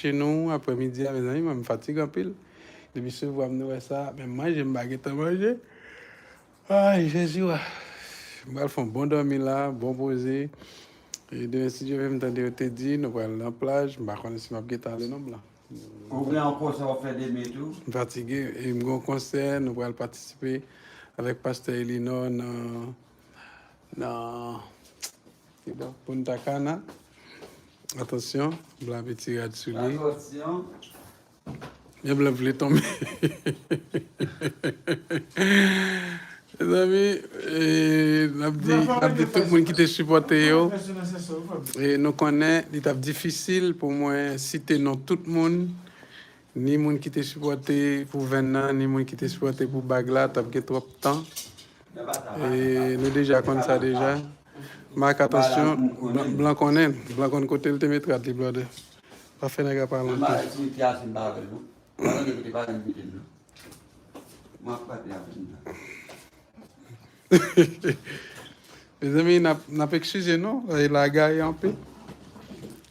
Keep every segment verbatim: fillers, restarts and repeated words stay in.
chez nous, aprè midi a, mezanmi, mwen, m fatige anpil. Depi se vwa m nou wè sa, menm manje, m pa gentan manje. Ay, Jezi, wa. M pral fè yon bon dòmi la, bon poze. E demen, si Dye vle, m tande yo te di, nou pral nan plaj. M pa konnen si m ap gentan ale non, Blan. Ou gen yon konsè w ap fè demen tou? M fatige, e m gen yon konsè, nou pral patisipe avèk pastè Elinor nan, nan, kidonk, Punta Cana. Atansyon, Blan ap retire rad sou li. Atansyon. Men Blan vle tonbe. Mezanmi, e, n ap di, n ap di tout moun ki te sipòte yo. E nou konnen li t ap difisil pou mwen site non tout moun. Ni moun ki te sipòte pou venn nan, ni moun ki te sipòte pou bag la, t ap gen twòp tan. E nou deja konn sa deja. Mak, atansyon, Blan, Blan konnen, Blan konn kote l te met rad li, brother. Pa fè nèg la pale anpil. Mezanmi, n ap, n ap eskize nou. E lagay anpil.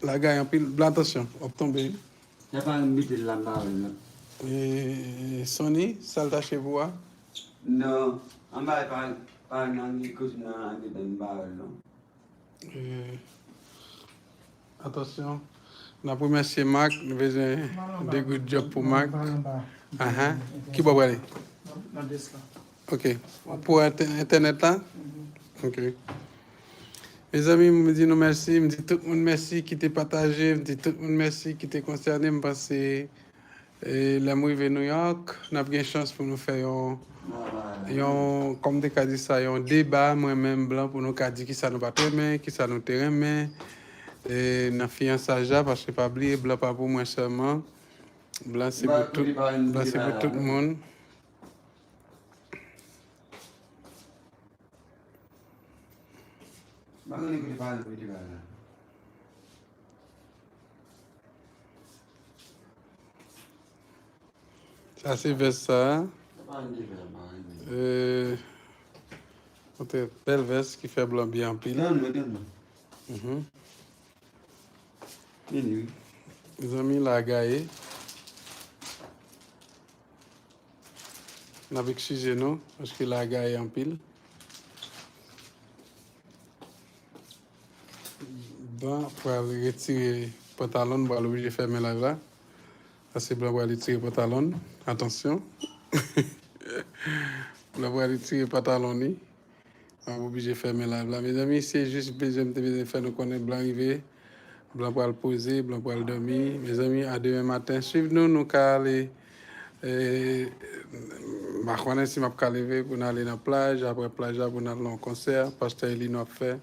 Lagay anpil. Blan, atansyon, w ap tonbe. Sa pa mete l la, m pa wè l la. E, Sonny, sa l tache pou a? Non, anba e pa, pa nan li kote nan andedan, m pa wè l non. E, atansyon, n ap remèsye Mak, nou bezwen de good job pou Mak. Ahan. Ki bò w prale? Nan desk la. Ok. Pou entè-, entènèt la? Ok. Mezanmi, m di nou mèsi, m di tout moun mèsi ki te pataje, m di tout moun mèsi ki te konsène. M panse, e, lè m rive New York, n ap gen chans pou nou fè yon, yon, kòm m te ka di sa, yon deba, mwen menm Blan, pou nou ka di kisa nou pa t renmen, kisa nou te renmen, e, nan fiyansaj la, paske pa bliye, Blan pa pou mwen sèlman. Blan se pou tout, Blan se pou tout moun. M pa konnen kote pale pou li te pale la. Sa se vès sa. E, montre bèl vès ki fè Blan byen anpil. Mhm. Mezanmi, lagay. N ap eskize nou, paske lagay anpil. Blan pral retire pantalon, m pral oblije fèmen live la. Paske Blan pral retire pantalon. Atansyon. Blan pral retire pantalon li. M ap oblije fèmen live la. Mezanmi, se jis bezwen, m te bezwen fè nou konnen Blan rive. Blan pral poze, Blan pral dòmi. Mezanmi, a demen maten. Swiv nou, nou ka ale, e, m pa konnen si m ap ka leve pou n ale nan plaj, apre plaj la pou n al nan yon konsè pastè Elino ap fè.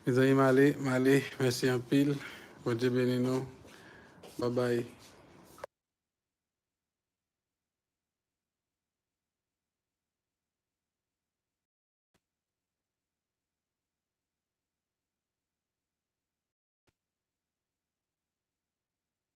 Mezanmi, m ale, m ale. Mèsi anpil. Bondye beni nou. Babay.